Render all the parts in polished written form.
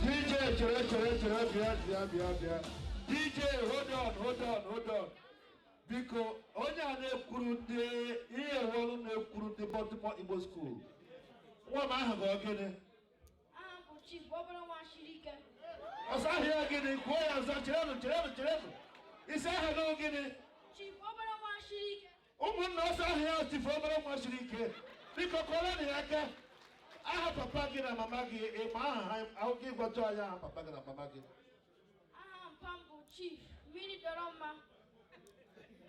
DJ, chere, chere, chere, bịa, bịa, bịa, bịa. DJ, hold on, hold on, hold on. Biko, onye a na-ekwuru ndị ihe ewolu na-ekwuru ndị Baltimore Igbo School. Nwa m, aha gị ọ gịnị? Aha m bụ Chief Obere Nwa Shiri Ike. Ọsọ aha ya gịnị? Kwuo ya ọzọ. Cherenụ, cherenụ, cherenụ. Isi aha gị gịnị? Chief Obere Nwa Shiri Ike. Ụmụnna, ọsọ aha ya Chief Obere Nwa Shiri Ike. Biko, kọrọ ya aka. Aha papa gị na mama gị, ịma aha ha ahụ gị? Gwatụ anyị aha papa gị na mama gị. Aha mpa m bụ Chief Mmiri Dọrọ Mma.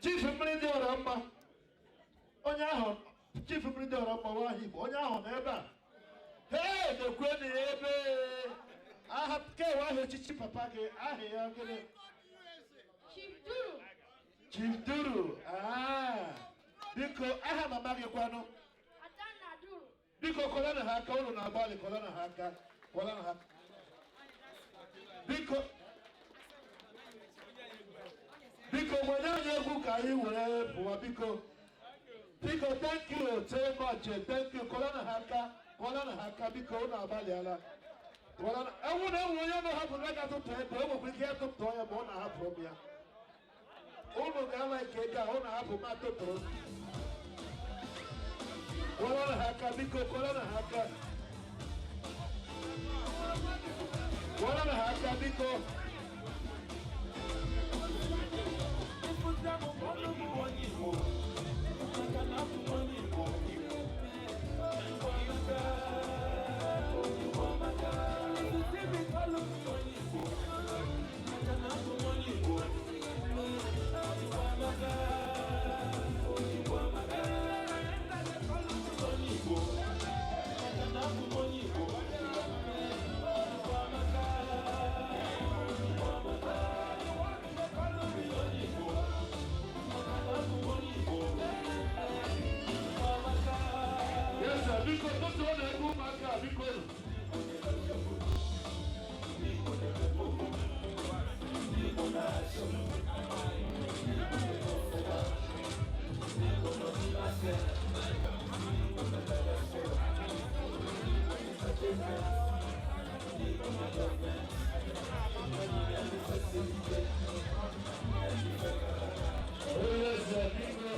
Chief Mmiri Dị Ọrọ Mma. Onye ahụ Chief Mmiri Dị Ọrọ Mma nwa aha Igbo, onye ahụ nọ ebe a. Hee, dekwe na ya ebe aha kewa aha echichi papa gị, aha ya gịnị? Chief Duru. Chief Duru. Ah, biko, aha mama gị kwanụ? Adanna Duru. Biko, kọrọ na ha aka. Ụlọ na-agbalị. Kọrọ na ha aka, kọrọ na ha aka, biko. Biko, nwere anyị egwu ka anyị were pụọ. Biko, biko, thank you so much, thank you. Kọrọ na ha aka, kọrọ na ha aka, biko. Ụlọ agbalịala. Kọrọ na ewu na ewu. Onye na-ahapụrụ ya ga-atụtụ ebe o nwekwara ike ya tụtụọ ya, ma ọ na-ahapụrụ m ya. Ụnụ ga-ama ike ego a, ụnụ ahapụ m atụtụrụ. Kọrọ na ha aka, biko, kọrọ na ha aka, kọrọ na ha aka, biko. Ịfụta m, ọnụ bụ onye Igbo, maka na abụ m onye Igbo. Igbo amaka, Igbo amaka. Ịfụta m, ọnụ bụ onye Igbo, maka na abụ m onye Igbo. Igbo amaka, Igbo amaka. Onye Igbo, maka na abụ m onye Igbo. Igbo amaka, Igbo amaka. Onye Igbo, maka na abụ m onye Igbo. Igbo amaka. Yes sir, biko, tụtụọ na egwu ụmụaka a, biko. Igbo na-emepe obodo, Igbo na-achị obodo, Igbo na-eme ọfụma, Igbo nọ n'ime afịa, Igbo mepere efe, Igbo entertainment, Igbo na gọọmenti, Igbo na-eme ife siri ike, na-eme ife gara aga. Oh yes sir, biko.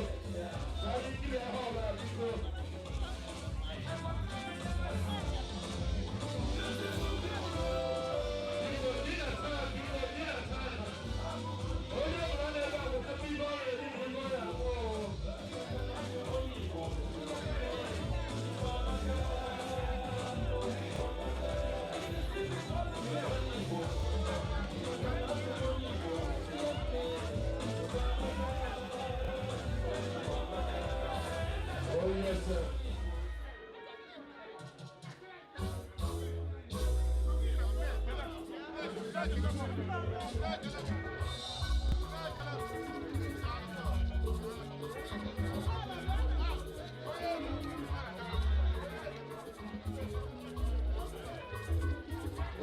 Ka anyị kiri ahụ ọbụla, biko. Biko, di na taa, biko, di na taa. Onye ọbụla na-ebe a bụ kapa ibe ọ na-eri na ebe ọ na-aṅụ. Onye Igbo, Igbo amaka, Igbo amaka. Onye Igbo, maka na abụ m onye Igbo. Igbo amaka, Igbo amaka. Oh yes sir.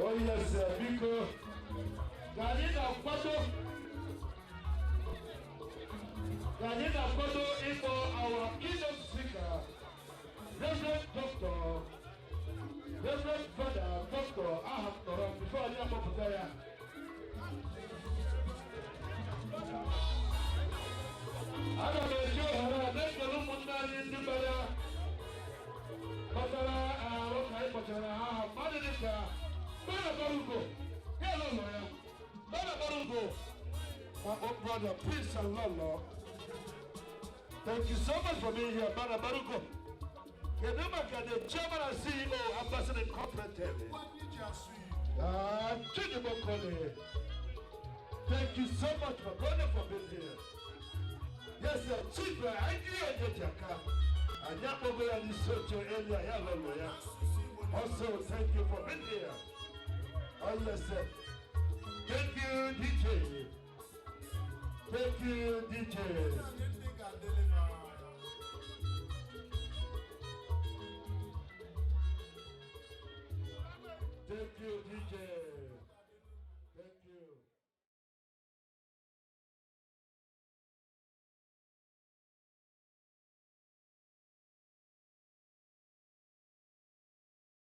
Oh yes sir, biko. Ka anyị na-akwado, ka anyị na-akwado ịkpọ our keynote speaker, Reverend Doctor, Reverend Father Doctor aha m nọrọ before anyị akpọpụta ya. Aga m eji ohere a na-ekele ụmụnne anyị ndị bịara kpọtara arụ ka anyị kpọchara ha aha mmadụ dịka Bana Barugo, ya lọlọ ya, Bana Barugo, my own brother, Prince and Lolo. Thank you so much for being here, Bana Barugo. Kedu maka the chairman and CEO, Ambassador Incorporated? Ah, Chidimo Kole. Thank you so much for brother for being here. Yes, sir. Chief, I do Onyejaka. Anyị akpọgo ya n'isi oche earlier, ya lọlọ ya. Also, thank you for being here. Oh, yes, sir. Thank you, DJ. Thank you, DJ. Thank you, DJ.